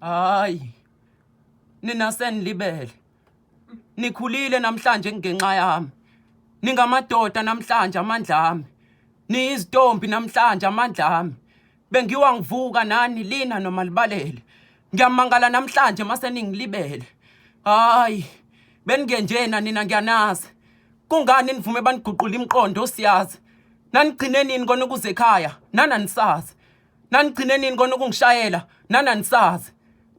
Hayi. Nina senilibele. Nikhulile namhlanje ngenxa yami. Ningamadoda namhlanje amandla ami. Niyizitombi namhlanje amandla ami. Bengiwa ngivuka nani lina noma libalele. Ngiyamangala namhlanje mase ningilibele. Hayi. Beningenjena nina ngiyanazi. Kungani nivume baniguqula imiqondo siyazi. Nanigcine nini kona ukuze ekhaya? Nananisazi. Nanigcine nini kona ukungishayela? Nananisazi.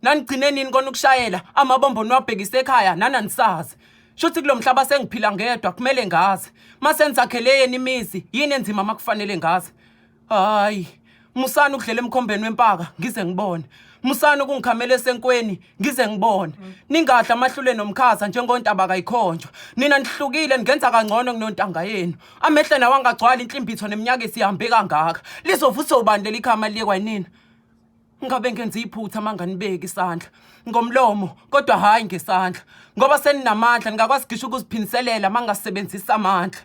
Nanigcine nini kona ukushayela? Amabombo niwabhekise ekhaya nananisazi. Shuthi kulo mhlaba sengiphila ngedwa kumele ngazi. Mase nizakhele yeni imizi yini enzima makufanele ngazi. Hayi, musani ukudlela emkhombeni wempaka ngize ngibone. Musani ukungikhamela esenkweni ngize ngibone. Ningadla amahlule nomkhaza njengontaba kayikhonjwa. Nina nihlukile ningenza kangcono kunontanga yenu. Amehlo nawo angagcwali inhlimbitho neminyaka isihambe kangaka. Lizovusa ubani leli khama liyekwa yinina? Ngabe ngenza iphutha manganibeki isandla ngomlomo kodwa hayi ngesandla ngoba seninamandla ningakwazi ngisho ukuziphindiselela mangasebenzisa amandla.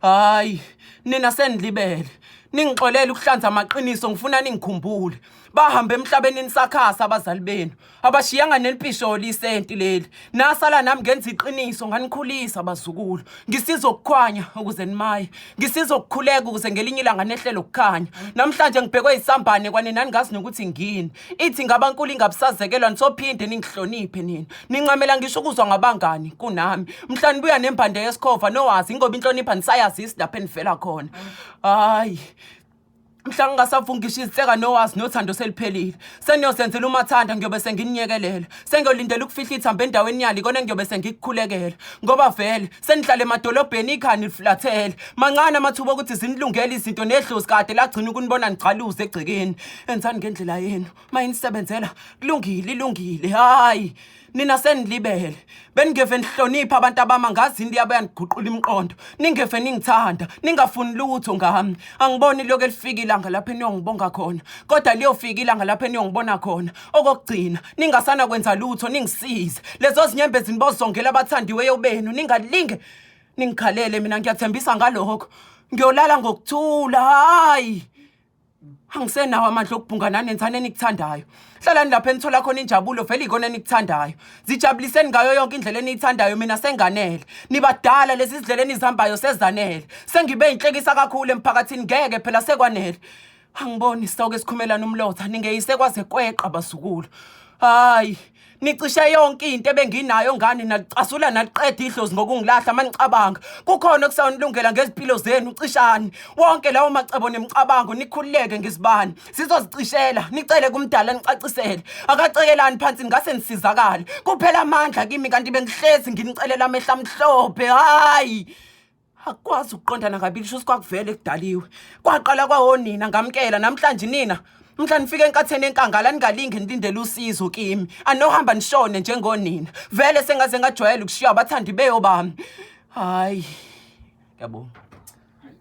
Hayi nina senilibele. Ningixolele ukuhlanza amaqiniso ngifuna ningikhumbule. Bahambe emhlabeni nisakhasa abazali benu. Abashiyanga nelipisho lisenti leli. Nasala nami ngenza iqiniso nganikhulisa abazukulu. Ngisiza ukukhwanya ukuze nimaye. Ngisiza ukukhuleka ukuze ngelinye ilanga nehlelo ukukhanya. Namhlanje ngibhekwe isambane kwanina ningazi nokuthi ngini. Ithi ngabankulu ingabusazekelwa nisophinde ningihloniphe nina. Nincamela ngisho ukuzwa ngabangani kunami. Mhla nibuya nembande yesikhova nowazi ingoba inhlonipho anisayazisi lapho enivela khona. Hayi. Mhla ngingasavungi ngisho izinseka nowazi nothando seliphelile. Seniyozenzela umathanda ngiyobe sengininyekelela. Sengiyolindela ukufihla ithambo endaweni yalo ikona engiyobe sengikukhulekela. Ngoba vele senihlala emadolobheni ikhani lifulathele. Mancane amathuba okuthi zinilungele izinto nedlozi kade lagcina ukunibona nigcaluze egcekeni. Enzani ngendlela yenu. Mayinisebenzela kulungile ilungile. Hayi. Nina senilibele. Beningeve nihlonipha abantu abama ngazi into yabo yaniguqula imiqondo. Ningeve ningithanda, ningafuni lutho ngami. Angiboni lokho elifika ilanga lapho eniyongibonga khona. Kodwa liyofika ilanga lapho eniyongibona khona. Okokugcina, ningasana kwenza lutho ningisize. Lezo zinyembezi nibozongela abathandiweyo benu ningalinge ningikhalele mina ngiyathembisa ngalokho. Ngiyolala ngokuthula. Hayi. Angisenawo amandla okubhunga nani nenzani enikuthandayo. Hlalani lapho enithola khona injabulo vele ikona enikuthandayo. Zijabuliseni ngayo yonke indlela eniyithandayo mina senganele. Nibadala lezi zindlela enizihambayo sezanele. Sengibe inhlekisa kakhulu emphakathini ngeke phela sekwanele. Angiboni isitoke esikhumelana umlotha ningeyise kwaze kweqa bazukulu. Hayi Nicishe yonke into ebenginayo ngani nalicasula naliqeda idlozi ngokungilahla manicabanga kukhona okusawunilungela ngezimpilo zenu cishani wonke lawo macebo nemicabango nikhululeke ngizibani sizozicishela nicele kumdala nicacisele akacekelani phansi ngase nisizakale kuphela amandla kimi kanti bengihlezi nginicelela amehla amhlophe hayi Akukwazi ukuqondana kabili shuthi kwakuvele kudaliwe. Kwaqala kwawonina ngamkela namhlanje nina. Mhla nifika enkatheni enkangala ningalinge nilindele usizo kimi. Anohamba nishone njengonina. Vele sengaze ngajwayela ukushiya abathandi beyo bami. Hayi. Ngiyabonga.